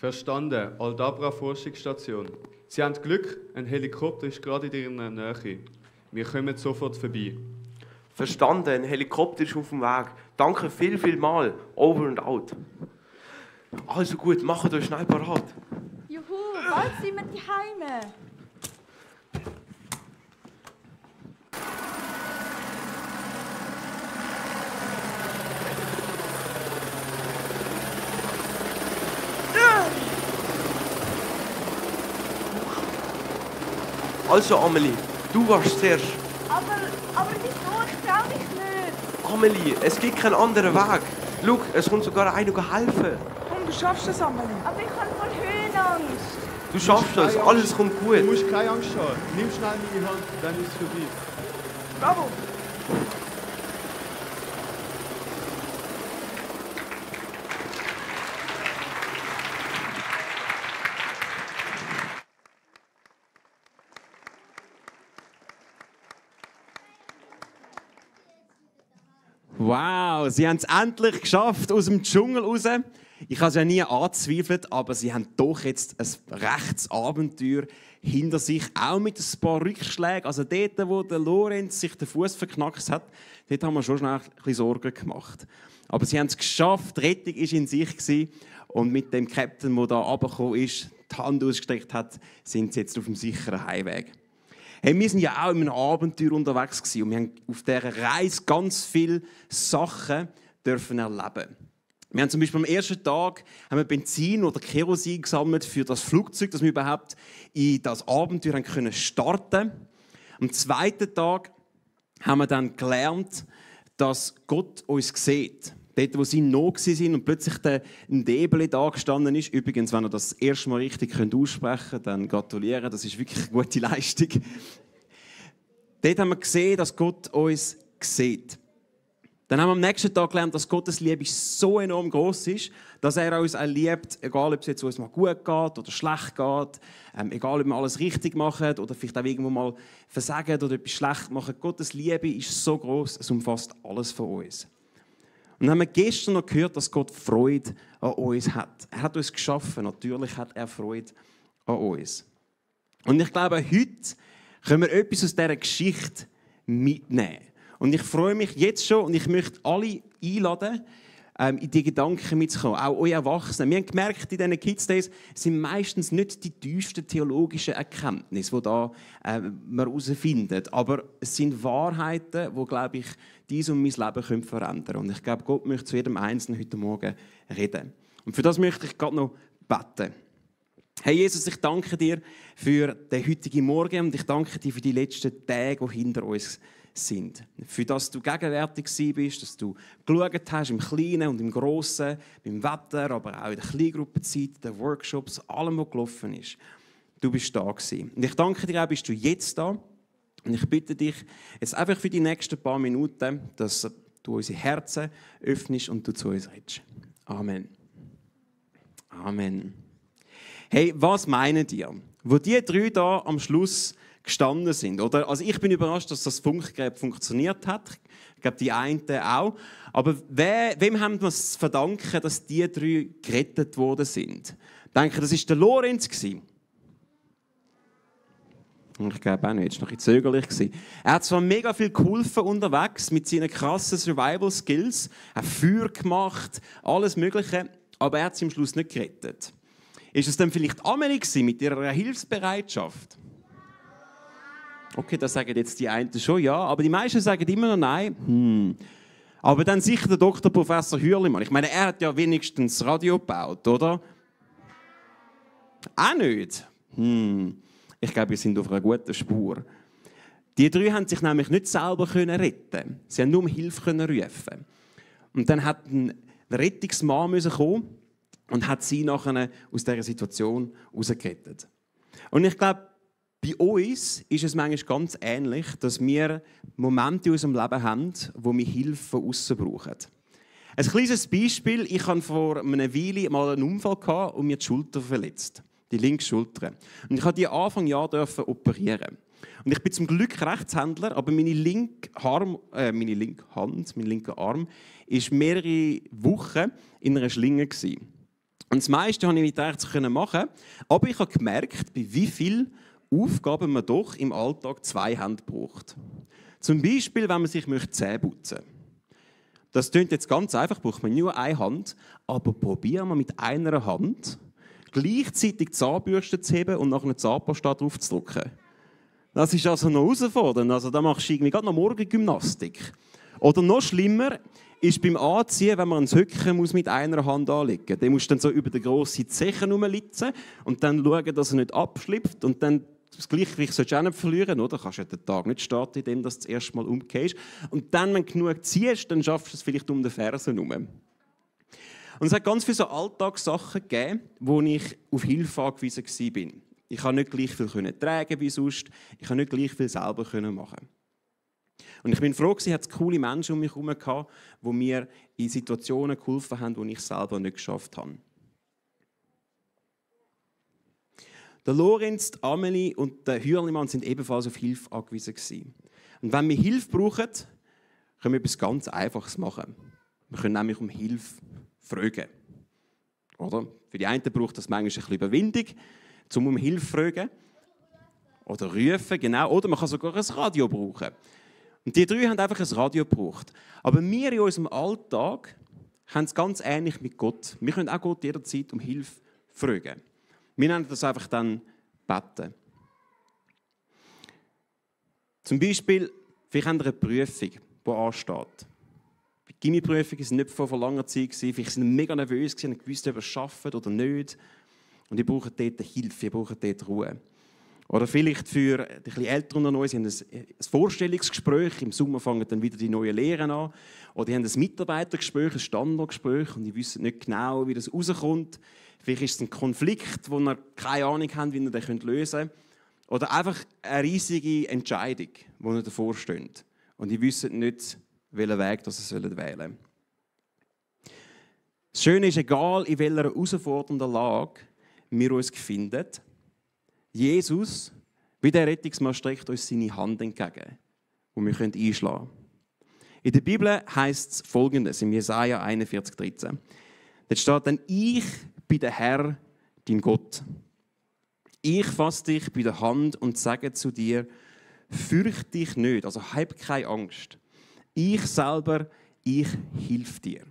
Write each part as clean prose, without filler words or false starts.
Verstanden, Aldabra Forschungsstation. Sie haben Glück, ein Helikopter ist gerade in Ihrer Nähe. Wir kommen sofort vorbei. Verstanden, ein Helikopter ist auf dem Weg. Danke viel mal. Over and out. Also gut, macht euch schnell parat. Juhu, bald sind wir daheim. Also Amelie, du warst zuerst. Aber wieso? Ich trau mich nicht. Amelie, es gibt keinen anderen Weg. Schau, es kommt sogar einer helfen. Komm, du schaffst das, Amelie. Aber ich habe voll Höhenangst. Du schaffst das, alles kommt Du gut. musst keine Angst haben. Nimm schnell meine Hand, dann ist es vorbei. Bravo. Wow, sie haben es endlich geschafft aus dem Dschungel raus. Ich habe es ja nie angezweifelt, aber sie haben doch jetzt ein rechtes Abenteuer hinter sich, auch mit ein paar Rückschlägen. Also dort, wo der Lorenz sich den Fuß verknackt hat, dort haben wir schon schnell ein bisschen Sorgen gemacht. Aber sie haben es geschafft, die Rettung war in sich und mit dem Captain, der da runtergekommen ist, die Hand ausgestreckt hat, sind sie jetzt auf dem sicheren Heimweg. Hey, wir sind ja auch in einem Abenteuer unterwegs gewesen und wir haben auf dieser Reise ganz viele Sachen dürfen erleben. Wir haben zum Beispiel am ersten Tag haben wir Benzin oder Kerosin gesammelt für das Flugzeug, dass wir überhaupt in das Abenteuer können starten. Am zweiten Tag haben wir dann gelernt, dass Gott uns sieht. Dort, wo sie noch waren und plötzlich ein Nebel da gestanden ist. Übrigens, wenn ihr das erste Mal richtig aussprechen könnt, dann gratulieren. Das ist wirklich eine gute Leistung. Dort haben wir gesehen, dass Gott uns sieht. Dann haben wir am nächsten Tag gelernt, dass Gottes Liebe so enorm groß ist, dass er uns auch liebt, egal ob es jetzt uns mal gut geht oder schlecht geht, egal ob wir alles richtig machen oder vielleicht auch irgendwo mal versagen oder etwas schlecht machen. Gottes Liebe ist so groß, es umfasst alles von uns. Und dann haben wir gestern noch gehört, dass Gott Freude an uns hat. Er hat uns geschaffen, natürlich hat er Freude an uns. Und ich glaube, heute können wir etwas aus dieser Geschichte mitnehmen. Und ich freue mich jetzt schon und ich möchte alle einladen, in die Gedanken mitzukommen, auch euch Erwachsenen. Wir haben gemerkt, in diesen Kids Days sind meistens nicht die tiefsten theologischen Erkenntnisse, die da man herausfindet. Aber es sind Wahrheiten, die, glaube ich, dies und mein Leben verändern können. Und ich glaube, Gott möchte zu jedem Einzelnen heute Morgen reden. Und für das möchte ich gerade noch beten. Hey Jesus, ich danke dir für den heutigen Morgen und ich danke dir für die letzten Tage, die hinter uns sind. Für das du gegenwärtig bist, dass du geschaut hast im Kleinen und im Grossen, beim Wetter, aber auch in der Kleingruppenzeit, den Workshops, allem, was gelaufen ist. Du bist da gewesen. Und ich danke dir auch, bist du jetzt da. Und ich bitte dich jetzt einfach für die nächsten paar Minuten, dass du unsere Herzen öffnest und du zu uns redest. Amen. Amen. Hey, was meinen ihr? Wo die drei da am Schluss gestanden sind, oder? Also ich bin überrascht, dass das Funkgerät funktioniert hat. Ich glaube, die einen auch. Aber wem haben wir es zu verdanken, dass die drei gerettet worden sind? Ich denke, das war der Lorenz. Ich glaube auch nicht, es war noch ein bisschen zögerlich. Er hat zwar mega viel geholfen unterwegs mit seinen krassen Survival-Skills, hat Feuer gemacht, alles Mögliche, aber er hat sie am Schluss nicht gerettet. Ist es dann vielleicht Amelie mit ihrer Hilfsbereitschaft? Okay, das sagen jetzt die einen schon ja, aber die meisten sagen immer noch nein. Aber dann sicher der Dr. Professor Hürlimann. Ich meine, er hat ja wenigstens Radio gebaut, oder? Auch nicht. Ich glaube, wir sind auf einer guten Spur. Die drei haben sich nämlich nicht selber retten. Sie haben nur um Hilfe rufen. Und dann hat ein Rettungsmann kommen und hat sie nachher aus dieser Situation herausgerettet. Und ich glaube, bei uns ist es manchmal ganz ähnlich, dass wir Momente in unserem Leben haben, wo wir Hilfe von außen brauchen. Ein kleines Beispiel. Ich hatte vor einer Weile mal einen Unfall und mir die Schulter verletzt. Die linke Schulter. Und ich durfte die Anfang Jahr operieren. Und ich bin zum Glück Rechtshändler, aber mein linker Arm war mehrere Wochen in einer Schlinge. Und das meiste konnte ich nicht machen, aber ich habe gemerkt, bei wie vielen Aufgaben man doch im Alltag 2 Hände braucht. Zum Beispiel, wenn man sich Zähne putzen möchte. Das klingt jetzt ganz einfach, braucht man nur eine Hand, aber probieren wir mit einer Hand gleichzeitig die Zahnbürste zu heben und nach einer Zahnpasta drauf zu drücken. Das ist also noch herausfordernd. Also da machst du irgendwie gerade noch Morgengymnastik. Oder noch schlimmer ist beim Anziehen, wenn man ein Höcken mit einer Hand anlegen muss. Dann musst du dann so über den grossen Zechen rumlitzen und dann schauen, dass er nicht abschlüpft. Und dann das Gleichgewicht solltest du auch nicht verlieren, oder? Du kannst ja den Tag nicht starten, indem du das erste Mal umgehst. Und dann, wenn du genug ziehst, dann schaffst du es vielleicht um den Fersen herum. Und es hat ganz viele so Alltagssachen gegeben, wo ich auf Hilfe angewiesen war. Ich konnte nicht gleich viel tragen wie sonst. Ich konnte nicht gleich viel selber machen. Und ich bin froh, dass es coole Menschen um mich herum hatte, die mir in Situationen geholfen haben, die ich selber nicht geschafft habe. Der Lorenz, die Amelie und der Hürlimann sind ebenfalls auf Hilfe angewiesen. Und wenn wir Hilfe brauchen, können wir etwas ganz Einfaches machen. Wir können nämlich um Hilfe fragen. Oder? Für die einen braucht das manchmal ein bisschen Überwindung, um Hilfe zu fragen. Oder rufen, genau. Oder man kann sogar ein Radio brauchen. Und die 3 haben einfach ein Radio gebraucht. Aber wir in unserem Alltag haben es ganz ähnlich mit Gott. Wir können auch Gott jederzeit um Hilfe fragen. Wir nennen das einfach dann beten. Zum Beispiel, vielleicht haben wir eine Prüfung, die ansteht. Die Gimmi-Prüfungen waren nicht vor langer Zeit. Vielleicht sind sie mega nervös und gewusst, ob sie es schaffen oder nicht. Und die brauchen dort Hilfe, die brauchen dort Ruhe. Oder vielleicht für die etwas Älteren unter uns, sie haben ein Vorstellungsgespräch. Im Sommer fangen dann wieder die neuen Lehren an. Oder die haben ein Mitarbeitergespräch, ein Standardgespräch und die wissen nicht genau, wie das rauskommt. Vielleicht ist es ein Konflikt, wo wir keine Ahnung haben, wie wir den lösen können. Oder einfach eine riesige Entscheidung, die wir davor stehen. Und die wissen nicht, welchen Weg sie wählen sollen. Das Schöne ist, egal in welcher herausfordernden Lage wir uns befinden, Jesus, wie der Rettungsmann, streckt uns seine Hand entgegen, die wir einschlagen können. In der Bibel heißt es Folgendes, in Jesaja 41,13. Dort steht dann: Ich bin der Herr, dein Gott. Ich fasse dich bei der Hand und sage zu dir: Fürchte dich nicht, also hab keine Angst. Ich selber, ich helfe dir.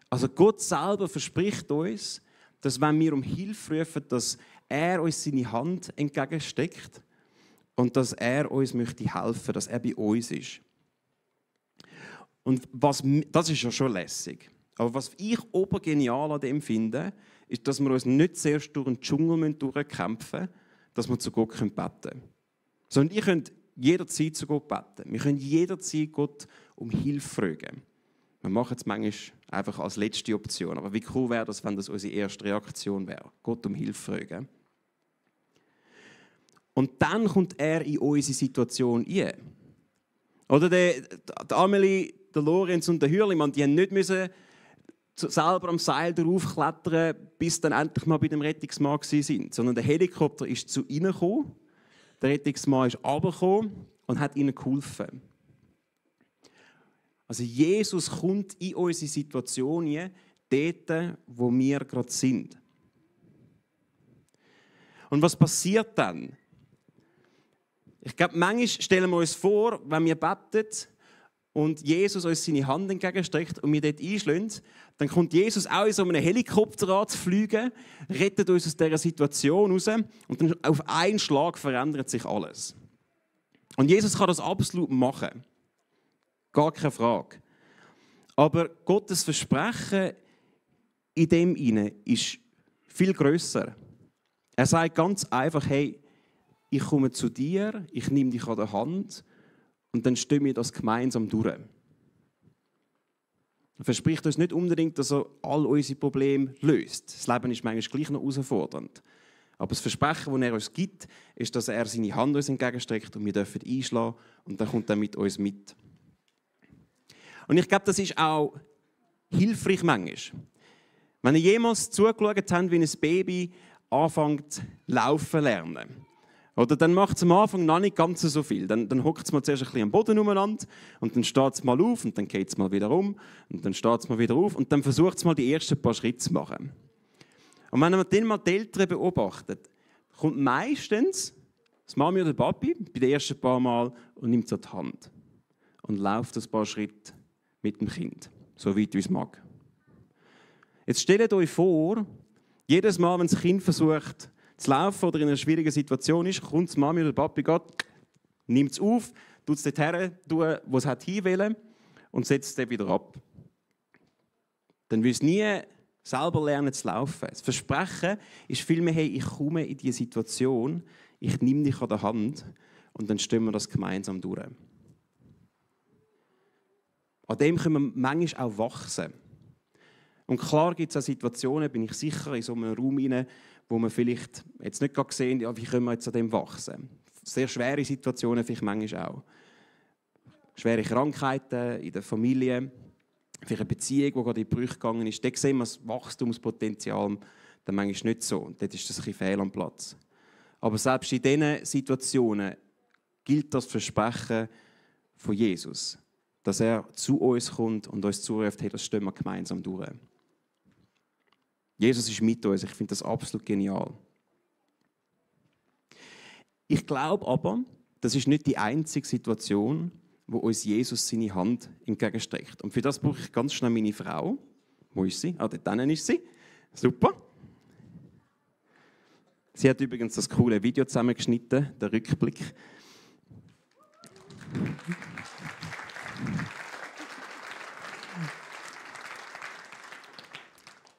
Also Gott selber verspricht uns, dass wenn wir um Hilfe rufen, dass er uns seine Hand entgegensteckt und dass er uns möchte helfen, dass er bei uns ist. Und das ist ja schon lässig. Aber was ich obergenial an dem finde, ist, dass wir uns nicht zuerst durch den Dschungel durchkämpfen müssen, dass wir zu Gott beten können. Sondern ihr könnt jederzeit zu Gott beten. Wir können jederzeit Gott um Hilfe fragen. Wir machen es manchmal einfach als letzte Option. Aber wie cool wäre das, wenn das unsere erste Reaktion wäre? Gott um Hilfe fragen. Und dann kommt er in unsere Situation ein. Oder die Amelie, der Lorenz und der Hürlimann, die haben nicht müssen selber am Seil draufklettern, bis dann endlich mal bei dem Rettungsmann waren. Sondern der Helikopter ist zu ihnen gekommen, der Rettungsmann ist runtergekommen und hat ihnen geholfen. Also Jesus kommt in unsere Situation hinein, dort, wo wir gerade sind. Und was passiert dann? Ich glaube, manchmal stellen wir uns vor, wenn wir beten und Jesus uns seine Hand entgegenstreckt und wir dort einschlagen, dann kommt Jesus auch in so einem Helikopter anzufliegen, rettet uns aus dieser Situation raus und dann auf einen Schlag verändert sich alles. Und Jesus kann das absolut machen. Gar keine Frage. Aber Gottes Versprechen in dem hinein ist viel grösser. Er sagt ganz einfach: Hey, ich komme zu dir, ich nehme dich an der Hand und dann stehen wir das gemeinsam durch. Er verspricht uns nicht unbedingt, dass er all unsere Probleme löst. Das Leben ist manchmal gleich noch herausfordernd. Aber das Versprechen, das er uns gibt, ist, dass er seine Hand uns entgegenstreckt und wir dürfen einschlagen und dann kommt er mit uns mit. Und ich glaube, das ist auch hilfreich manchmal. Wenn ihr jemals zugeschaut habt, wie ein Baby anfängt laufen lernen. Oder dann macht es am Anfang noch nicht ganz so viel. Dann hockt es mal zuerst ein bisschen am Boden umeinander und dann steht es mal auf und dann geht es mal wieder um und dann steht es mal wieder auf und dann versucht es mal die ersten paar Schritte zu machen. Und wenn man dann mal die Eltern beobachtet, kommt meistens das Mami oder Papi bei den ersten paar Mal und nimmt es an die Hand und läuft ein paar Schritte mit dem Kind, so weit wie es mag. Jetzt stellt euch vor, jedes Mal, wenn das Kind versucht zu laufen oder in einer schwierigen Situation ist, kommt das Mami oder Papi, nimmt es auf, tut es dorthin, wo es hinwollen und setzt es wieder ab. Dann will es nie selber lernen zu laufen. Das Versprechen ist vielmehr, hey, ich komme in diese Situation, ich nehme dich an der Hand und dann stehen wir das gemeinsam durch. An dem können wir manchmal auch wachsen. Und klar gibt es auch Situationen, bin ich sicher, in so einem Raum rein, wo wir vielleicht jetzt nicht gerade sehen, ja, wie können wir jetzt an dem wachsen. Sehr schwere Situationen vielleicht manchmal auch. Schwere Krankheiten in der Familie, vielleicht eine Beziehung, die gerade in die Brüche gegangen ist. Dort sehen wir das Wachstumspotenzial dann manchmal nicht so. Und dort ist das ein bisschen fehl am Platz. Aber selbst in diesen Situationen gilt das Versprechen von Jesus, dass er zu uns kommt und uns zuruft, hey, das stehen wir gemeinsam durch. Jesus ist mit uns. Ich finde das absolut genial. Ich glaube aber, das ist nicht die einzige Situation, wo uns Jesus seine Hand entgegenstreckt. Und für das brauche ich ganz schnell meine Frau. Wo ist sie? Ah, dort hinten ist sie. Super. Sie hat übrigens das coole Video zusammengeschnitten, der Rückblick.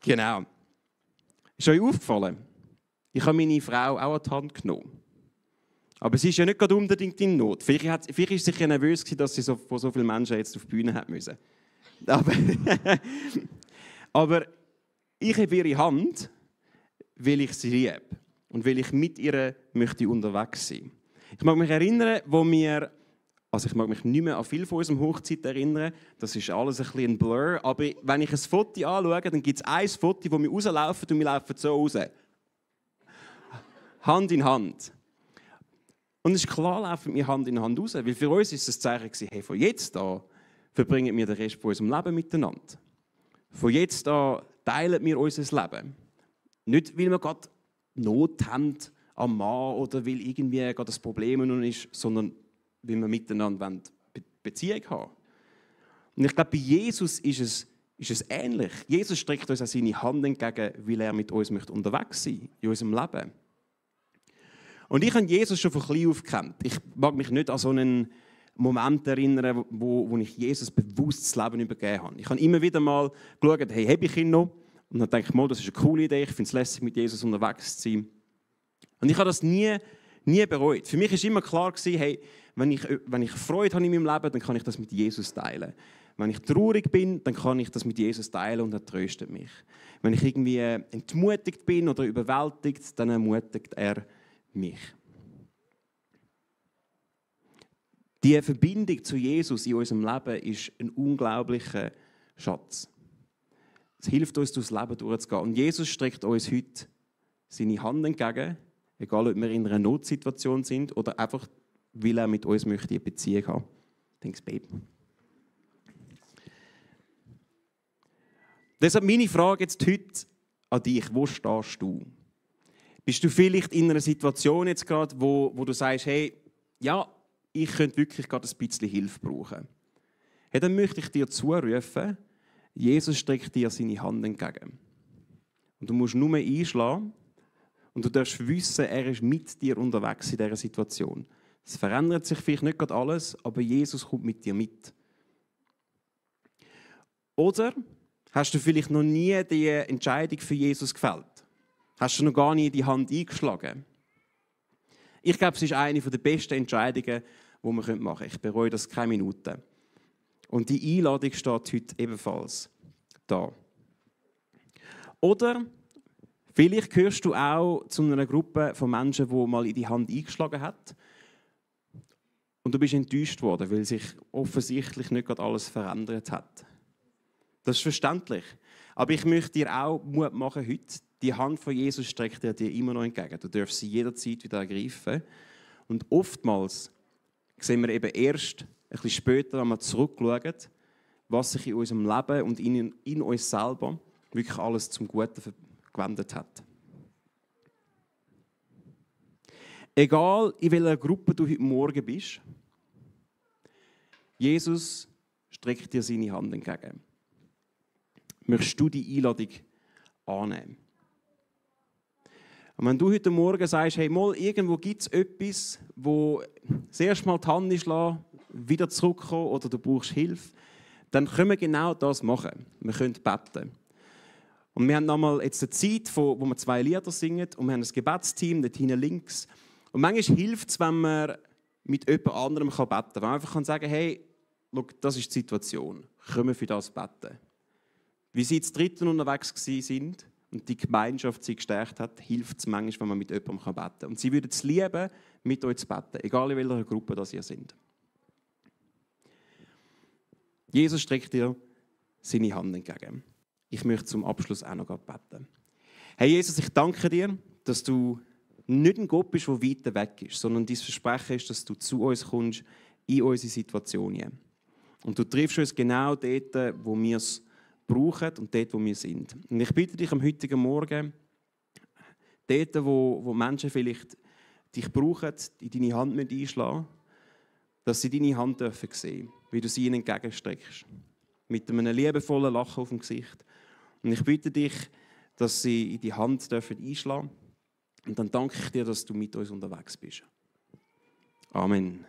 Genau. Ist euch aufgefallen? Ich habe meine Frau auch an die Hand genommen. Aber sie ist ja nicht gerade unbedingt in Not. Vielleicht war sie sich ja nervös, dass sie vor so vielen Menschen jetzt auf die Bühne hat müssen. Aber ich habe ihre Hand, weil ich sie liebe. Und weil ich mit ihr möchte unterwegs sein. Ich mag mich erinnern, ich mag mich nicht mehr an viel von unserem Hochzeit erinnern. Das ist alles ein bisschen ein Blur. Aber wenn ich ein Foto anschaue, dann gibt es ein Foto, wo wir rauslaufen und wir laufen so raus. Hand in Hand. Und es ist klar, laufen wir Hand in Hand raus. Weil für uns war es ein Zeichen, hey, von jetzt an verbringen wir den Rest von unserem Leben miteinander. Von jetzt an teilen wir unser Leben. Nicht, weil wir gerade Not haben am Mann oder weil irgendwie gerade das Problem ist, sondern weil wir miteinander Beziehung haben. Und ich glaube, bei Jesus ist es ähnlich. Jesus streckt uns auch seine Hand entgegen, weil er mit uns unterwegs sein möchte in unserem Leben. Und ich habe Jesus schon von klein auf gekannt. Ich mag mich nicht an so einen Moment erinnern, wo ich Jesus bewusst das Leben übergeben habe. Ich habe immer wieder mal geschaut, hey, habe ich ihn noch? Und dann denke ich mal, das ist eine coole Idee, ich finde es lässig, mit Jesus unterwegs zu sein. Und ich habe das nie bereut. Für mich war immer klar, hey, wenn ich Freude habe in meinem Leben, dann kann ich das mit Jesus teilen. Wenn ich traurig bin, dann kann ich das mit Jesus teilen und er tröstet mich. Wenn ich irgendwie entmutigt bin oder überwältigt, dann ermutigt er mich. Die Verbindung zu Jesus in unserem Leben ist ein unglaublicher Schatz. Es hilft uns, durchs Leben durchzugehen. Und Jesus streckt uns heute seine Hand entgegen, egal ob wir in einer Notsituation sind oder einfach, weil er mit uns möchte eine Beziehung haben. Thanks, Babe. Deshalb meine Frage jetzt heute an dich. Wo stehst du? Bist du vielleicht in einer Situation jetzt gerade, wo du sagst, hey, ja, ich könnte wirklich gerade ein bisschen Hilfe brauchen. Hey, dann möchte ich dir zurufen, Jesus streckt dir seine Hand entgegen. Und du musst nur einschlagen und du darfst wissen, er ist mit dir unterwegs in dieser Situation. Es verändert sich vielleicht nicht gerade alles, aber Jesus kommt mit dir mit. Oder hast du vielleicht noch nie die Entscheidung für Jesus gefällt? Hast du noch gar nie die Hand eingeschlagen? Ich glaube, es ist eine der besten Entscheidungen, die man machen können. Ich bereue das keine Minute. Und die Einladung steht heute ebenfalls da. Oder vielleicht gehörst du auch zu einer Gruppe von Menschen, die mal in die Hand eingeschlagen hat. Und du bist enttäuscht worden, weil sich offensichtlich nicht gerade alles verändert hat. Das ist verständlich. Aber ich möchte dir auch Mut machen heute. Die Hand von Jesus streckt er dir immer noch entgegen. Du darfst sie jederzeit wieder ergreifen. Und oftmals sehen wir eben erst ein bisschen später, wenn wir zurückschauen, was sich in unserem Leben und in uns selber wirklich alles zum Guten gewendet hat. Egal, in welcher Gruppe du heute Morgen bist, Jesus streckt dir seine Hand entgegen. Möchtest du die Einladung annehmen? Und wenn du heute Morgen sagst, hey, mal, irgendwo gibt es etwas, wo das erste Mal die Hand ist, wieder zurückkommen oder du brauchst Hilfe, dann können wir genau das machen. Wir können beten. Und wir haben nochmal jetzt eine Zeit, wo wir 2 Lieder singen und wir haben ein Gebetsteam, dort hinten links. Und manchmal hilft es, wenn man mit jemand anderem beten kann. Wenn man einfach sagen kann, hey, schau, das ist die Situation, können wir für das beten. Wie sie zu dritten unterwegs waren und die Gemeinschaft sie gestärkt hat, hilft es manchmal, wenn man mit jemandem beten kann. Und sie würden es lieben, mit euch zu beten, egal in welcher Gruppe das ihr seid. Jesus streckt dir seine Hand entgegen. Ich möchte zum Abschluss auch noch beten. Hey Jesus, ich danke dir, dass du nicht ein Gott bist, der weit weg ist, sondern dein Versprechen ist, dass du zu uns kommst, in unsere Situation. Und du triffst uns genau dort, wo wir es brauchen und dort, wo wir sind. Und ich bitte dich am heutigen Morgen, dort, wo Menschen vielleicht dich brauchen, in deine Hand einschlagen, dass sie deine Hand sehen dürfen, wie du sie ihnen entgegenstreckst. Mit einem liebevollen Lachen auf dem Gesicht. Und ich bitte dich, dass sie in die Hand einschlagen dürfen. Und dann danke ich dir, dass du mit uns unterwegs bist. Amen.